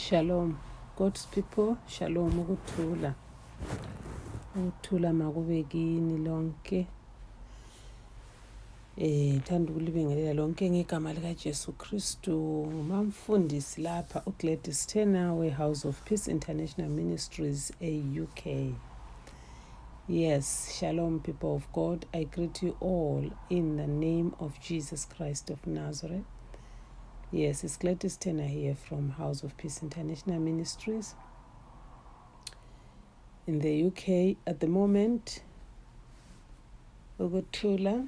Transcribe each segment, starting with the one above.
Shalom, God's people. Shalom, ukuthula. Ukuthula makube kini lonke. Thanda ukulibingelela lonke ngegama lika Jesu Kristu. Ngumfundisi lapha uGladys Tena we-House of Peace International Ministries UK. Yes, shalom people of God. I greet you all in the name of Jesus Christ of Nazareth. Yes, it's Gladys Tena here from House of Peace International Ministries in the UK at the moment. Ukuthula,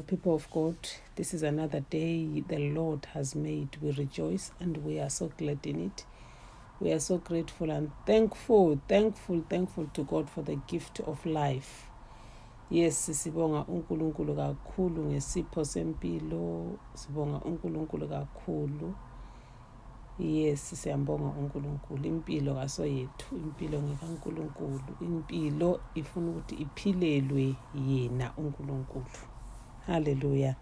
people of God, this is another day the Lord has made. We rejoice and we are so glad in it. We are so grateful and thankful to God for the gift of life. Yes, sibonga uNkulunkulu kakhulu ngesipho sempilo, sibonga uNkulunkulu kakhulu. Yes, siyambonga uNkulunkulu. Impilo kaso yethu, impilo ngekaNkulunkulu. Impilo ifuna ukuthi iphilelwe yena uNkulunkulu. Hallelujah.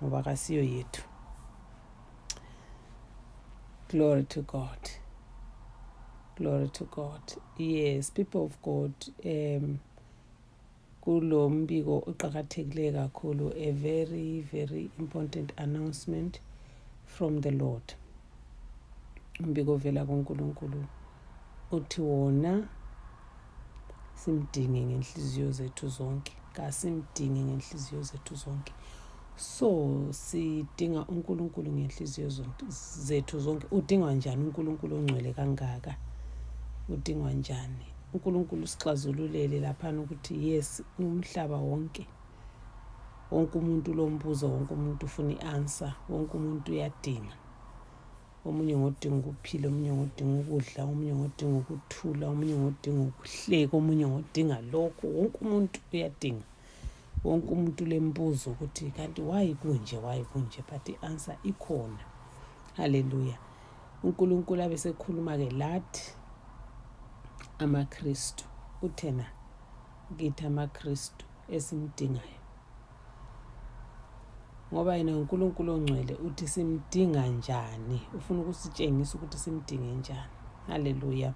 Ngoba kasiyo yethu. Glory to God. Glory to God. Yes, people of God, kulo mbiko uqhakathekile kakhulu, a very important announcement from the Lord. Umbiko vela kuNkulunkulu uthi wona simdinge ngenhliziyo zethu zonke, kasimdinge ngenhliziyo zethu zonke. So sidinga uNkulunkulu ngenhliziyo zethu zonke. Udingwa njani uNkulunkulu ongcwele kangaka? Udingwa njani? uNkulunkulu sixazululele lapha ukuthi yes, umhlaba wonke umuntu lombuzo, wonke umuntu ufuna i-answer, wonke umuntu uyadinga. Omunye ngodinga ukuphila, omunye ngodinga ukudla, omunye ngodinga ukuthula, omunye ngodinga ukuhleka, omunye ngodinga lokho. Wonke umuntu uyadinga. Wonke umuntu lembuzo ukuthi kanti why kunje, but i-answer ikhona. Hallelujah. uNkulunkulu abesekhuluma ke lathi amaKristu, uthena kithi amaKristu esimdingayo. Ngoba yena uNkulunkulu ongcwele uthi simdinga njani, ufuna ukusitshengisa ukuthi simdinge njani. Hallelujah.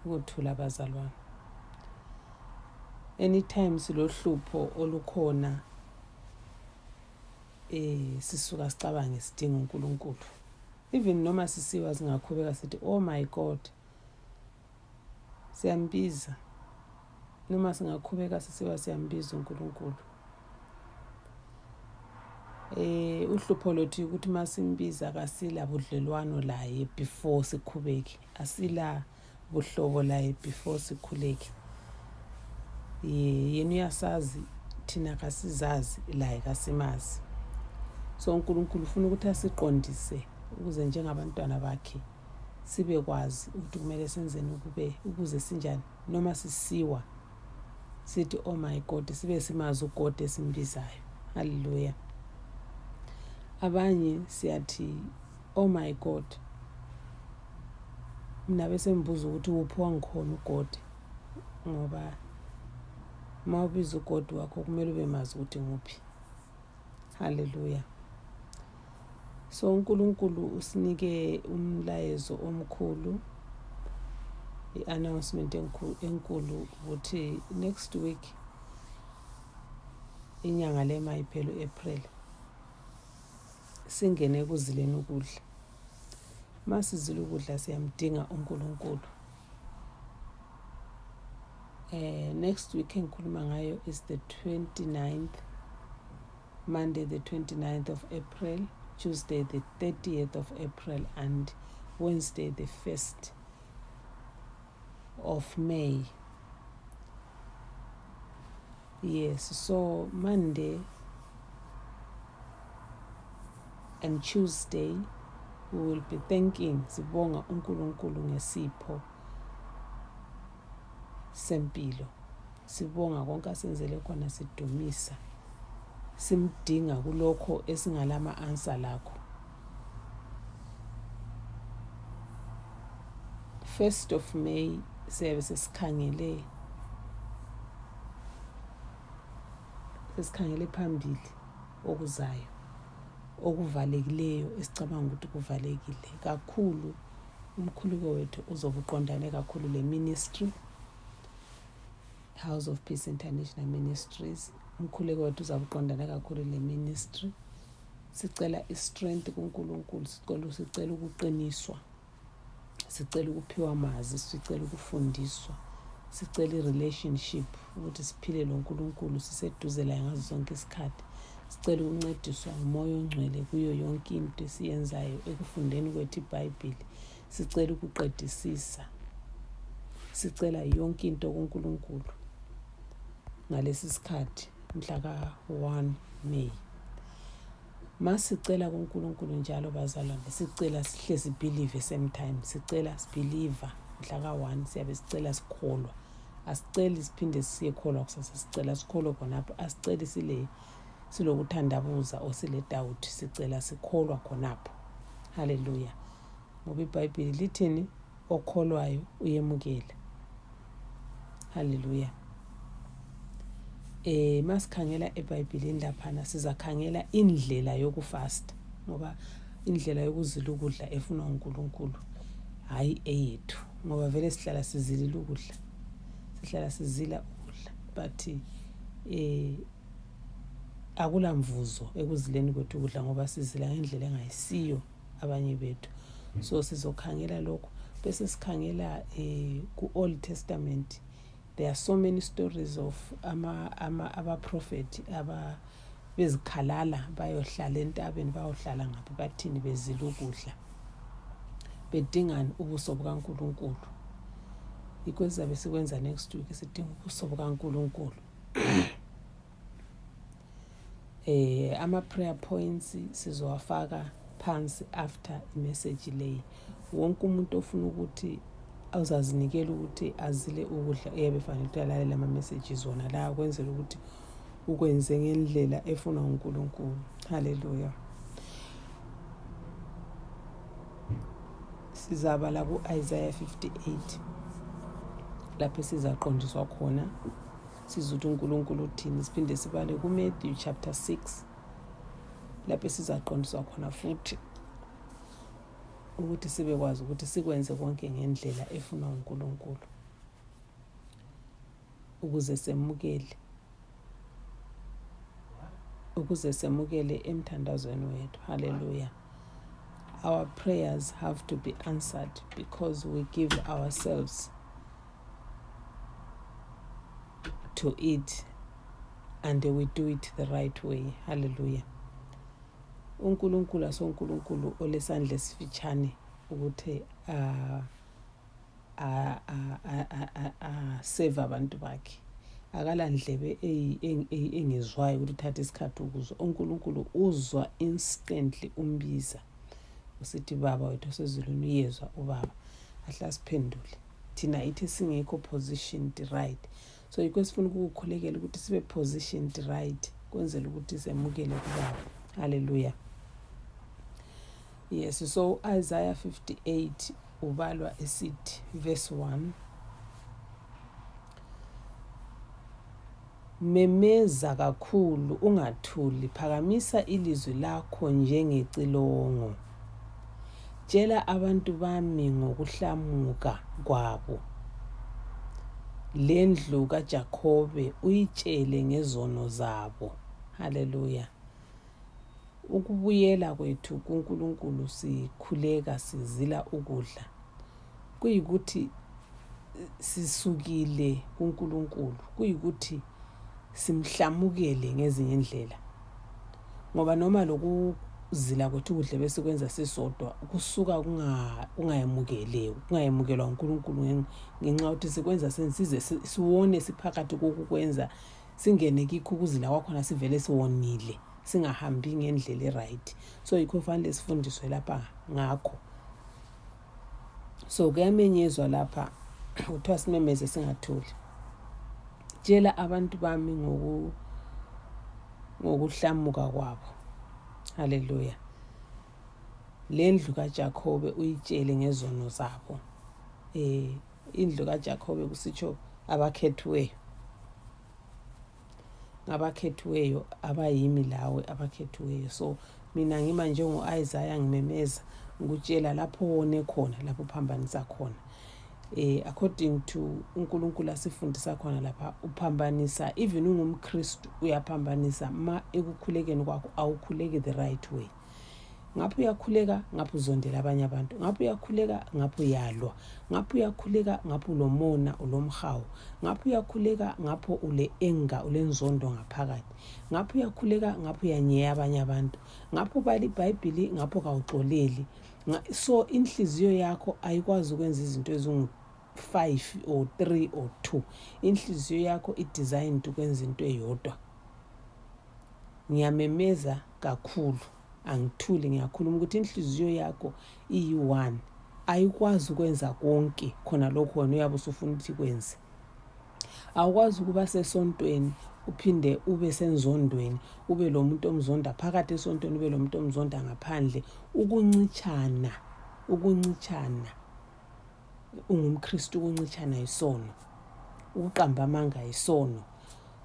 Ukuthula bazalwane. Anytime silohlupho olukhona, sisuka sicabange sidinga uNkulunkulu. Even noma sisiwa singakhubeka sithi oh my God, siyambiza. Noma singakhubeka sisiwa siyambiza uNkulunkulu. Uhlupho lothu ukuthi masimbiza kasila budlelwano laye before sikhubeke, asila buhlobo laye before sikhuleke. Yena uyasazi, thina kasizazi laye kasimazi. So uNkulunkulu ufuna ukuthi asiqondise ukuze njengabantwana bakhe sibe kwazi ukuthi kumele senzeni ukuze sinjani. Noma sisiwa sithi oh my God, sibe simazi uGod esimbizayo. Hallelujah. Abanye siyathi oh my God, mina bese mbuza ukuthi uphi wangikhona uGod, ngoba mawubiza uGod wakho kumele ube mazi ukuthi nguphi. Hallelujah. So uNkulunkulu usinike umlayezo omkhulu, i-announcement enkulu ukuthi next week inyanga le mayiphelo April singene kuzileni ukudla. Masizile ukudla siyamdinga uNkulunkulu. Next week engikhuluma ngayo is the 29th, Monday the 29th of April, Tuesday the 30th of April, and Wednesday the 1st of May. Yes, so Monday and Tuesday we will be thanking, sibonga uNkulunkulu ngesipho sempilo. Sibonga konke asenzele khona, sidumisa, simdinga kulokho esingalama answer lakho. 1st of May siyabe sesikhangele phambili okuzayo. okuvalekileyo esicabanga ukuthi kuvalekile kakhulu. Umkhuluko wethu uzobe uqondane kakhulu le ministry, House of Peace International Ministries. Umkhuluko wethu uzobe uqondane kakhulu le ministry. Sicela i-strength kuNkulunkulu, sicela ukuqiniswa, sicela ukuphiwa amazi, sicela ukufundiswa, sicela i-relationship ukuthi siphile lo Nkulunkulu siseduze laye ngazo zonke isikhathi. Sicela ukuncediswa umoya ongcwele kuyo yonke into esiyenzayo ekufundeni kwethu iBhayibheli. Sicela ukuqedisisa, sicela yonke into kuNkulunkulu ngalesi sikhathi mhla ka-1 May. Masicela kuNkulunkulu njalo bazalwane, sicela sihle sibelieve same time. Sicela sibeliever mhla ka-1 siyabe sicela sikholwa. Asiceli siphinde siyekholwa kusasa, sicela sikholwa khonapho. Asiceli silokuthandabuza osile doubt, sicela sikholwa khonapho. Hallelujah. Ngoba iBhayibheli lithini? Okholwayo uyemukela. Hallelujah. Masikhangela eBhayibhelini laphana sizakhangela indlela yokufasta, ngoba indlela yokuzila ukudla efuna uNkulunkulu hayi eyethu, ngoba vele sihlala sizilile ukudla, sihlala sizila ukudla, but akula mvuzo ekuzileni kwethu ukudla ngoba sizila ngendlela engayisiyo abanye bethu. So sizokhangela lokho bese sikhangela ku-Old Testament. There are so many stories of abaprofeti bezikhalala bayohlala entabeni, bayohlala ngaphi bathini bezila ukudla bedingani ubuso bukaNkulunkulu. Yikho sizabe sikwenza next week, sidinga ubuso bukaNkulunkulu. Ama-prayer points sizowafaka phansi after imessage leyi. Wonke umuntu ofuna ukuthi awuzazinikela ukuthi azile ukudla uyabe fanele ukuthi alalele ama-messages wona la kwenzela ukuthi ukwenze ngendlela efuna uNkulunkulu. Hallelujah. Sizabala ku-Isaiah 58 lapho sizaqondiswa khona sizuthi uNkulunkulu uthini. Siphinde sibale ku-Matthew chapter 6 lapho sizaqondiswa khona futhi ukuthi sibekwazi ukuthi sikwenze konke ngendlela efuna uNkulunkulu ukuze semukele emthandazweni wethu. Hallelujah. Our prayers have to be answered because we give ourselves to it and we do it the right way. Hallelujah. uNkulunkulu asoNkulunkulu olesandla esifitshane ukuthi save abantu bakhe. Akala ndlebe engezwayo ukuthi uthathe isikhathi ukuzwa. uNkulunkulu uzwa instantly umbiza usithi baba wethu osezulwini uyezwa ubaba, ahla siphendule. Thina ithi singekho positioned right. So yikho sifuna ukukhulekela ukuthi sibe positioned right kwenzela ukuthi semukele kubaba. Hallelujah. Yes, so Isaiah 58 ubalwa esithi verse 1. Memeza kakhulu ungathuli, phakamisa ilizwi lakho njengecilongo. Tshela abantu bami ngokuhlamuka kwabo. Lendlu kaJakobe uyitshele ngezono zabo. Hallelujah. Ukubuyela kwethu kuNkulunkulu sikhuleka sizila ukudla kuyikuthi sisukile kuNkulunkulu, kuyikuthi simhlamukele ngezinye indlela, ngoba noma lokuzila kwethu ukudla bese kwenza sisodwa kusuka kungayemukelwa uNkulunkulu ngenxa yokuthi sikwenza sensize siwone siphakathi kokukwenza singene kikho ukuzila kwakhona sivele siwonile singahambi ngendlela eright. So yikho fanele sifundiswe lapha ngakho. So kuyamenyezwa lapha uthiwa simemeze singathuli. Tshela abantu bami ngokuhlamuka kwabo. Hallelujah. Lendlu kaJakobe uyitshele ngezono zabo. Indlu kaJakobe kusitsho abakhethiweyo. Abakhethiweyo abayimi lawe abakhethiweyo. So mina ngima njengo-Isaiah ngimemeza ngikutshela lapho wone khona, lapho uphambanisa khona. According to uNkulunkulu asifundisa khona lapha, uphambanisa, even ungumKristu uyaphambanisa ma ekukhulekeni kwakho awukhuleki the right way. Ngapho uyakhuleka, ngapho uzondela abanye abantu. Ngapho uyakhuleka, ngapho uyalwa. Ngapho uyakhuleka, ngapho ulomona, ulomhawu. Ngapho uyakhuleka, ngapho ule enga, ulenzondo ngaphakathi. Ngapho uyakhuleka, ngapho uyanyeya abanye abantu. Ngapho ubala iBhayibheli, ngapho kawuxoleli. So inhliziyo yakho ayikwazi ukwenza izinto ezingu-5 or 3 or 2. Inhliziyo yakho i-designed ukwenza into eyodwa. Ngiyamemeza kakhulu, angithuli, ngiyakhuluma ukuthi inhliziyo yakho iyi-1, ayikwazi ukwenza konke khona lokho wena uyabe usufuna ukuthi kwenze. Awukwazi ukuba sesontweni uphinde ube senzondweni, ube lo muntu omzonda phakathi esontweni, ube lo muntu omzonda ngaphandle. Ukuncitshana ungumKristu, ukuncitshana isono, ukuqamba amanga isono.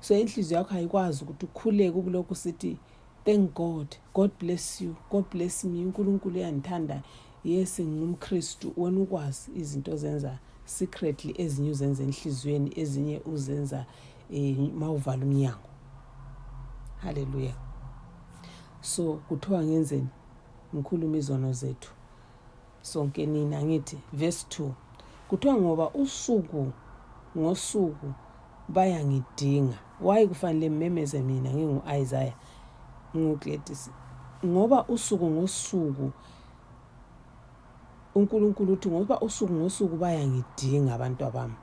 So inhliziyo yakho ayikwazi ukuthi ukhuleke ukulokhu sithi thank God, God bless you, God bless me, uNkulunkulu uyandithanda, yes ngumKristu. Wena ukwazi izinto zenza secretly, ezinye uzenza enhliziyweni, ezinye uzenza mawuvala umnyango. Hallelujah. So kuthiwa ngenzeni? Ngikhuluma izono zethu sonke nina. Ngithi verse 2 kuthiwa ngoba usuku ngosuku bayangidinga. Why kufanele memeze mina ngingu-Isaiah ngingu-Gladys? Ngoba usuku ngosuku uNkulunkulu uthi ngoba usuku ngosuku bayangidinga abantu abami,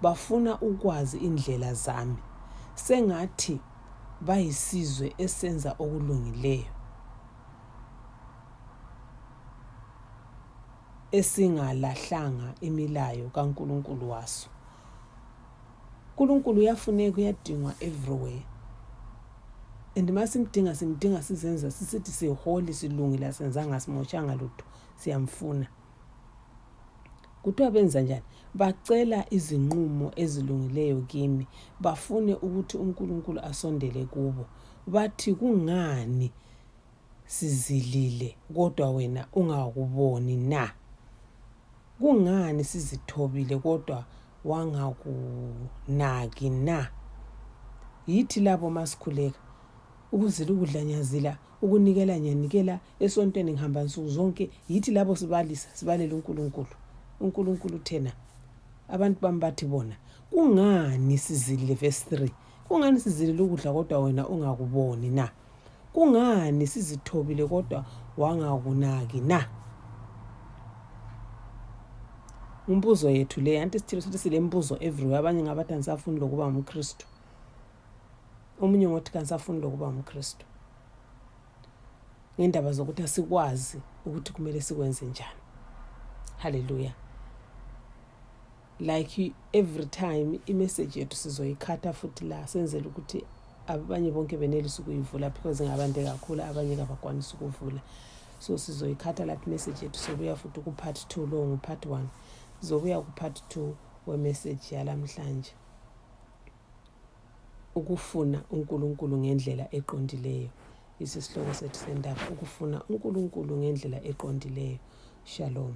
bafuna ukwazi indlela zami, sengathi bayisizwe esenza okulungileyo, esingalahlanga imilayo kaNkulunkulu waso. uNkulunkulu uyafuneka, uyadingwa everywhere. And masimdinga sizenza sisithi siholi, silungile, asenzanga, simoshanga lutho, siyamfuna. Kuthiwa benza njani? Bacela izinqumo ezilungileyo kimi, bafune ukuthi uNkulunkulu asondele kubo. Bathi kungani sizilile kodwa wena ungakuboni na? Kungani sizithobile kodwa wangakunaki na? Yithi labo masikhuleka, ukuzila ukudla nyazila, ukunikela nyanikela, esontweni ngihamba nsuku zonke. Yithi labo sibalela uNkulunkulu. uNkulunkulu thena abantu bami bathi bona, kungani sizilile, verse 3, kungani sizilile ukudla kodwa wena ungakuboni na? Kungani sizithobile kodwa wangakunaki na? Umbuzo yethu le, anti sithile sokuthi sile mbuzo everywhere. Abanye ngabathi anisafuni lokuba umKristu, omunye ngothi kanisafuni lokuba umKristu, ngendaba zokuthi asikwazi ukuthi kumele sikwenze njani. Hallelujah. Like every time imessage yethu sizoyikhatha futhi la, senzele ukuthi abanye bonke benelise ukuyivula, because ngabande kakhulu abanye kabakwanisa ukuvula. So sizoyikhatha lapha imessage yethu, sobuya futhi ku part 2, lo ngu part 1, sizobuya ku part 2 we-message yalamhlanje. Ukufuna uNkulunkulu ngendlela eqondileyo isisihloko sethu sendaba, ukufuna uNkulunkulu ngendlela eqondileyo. Shalom.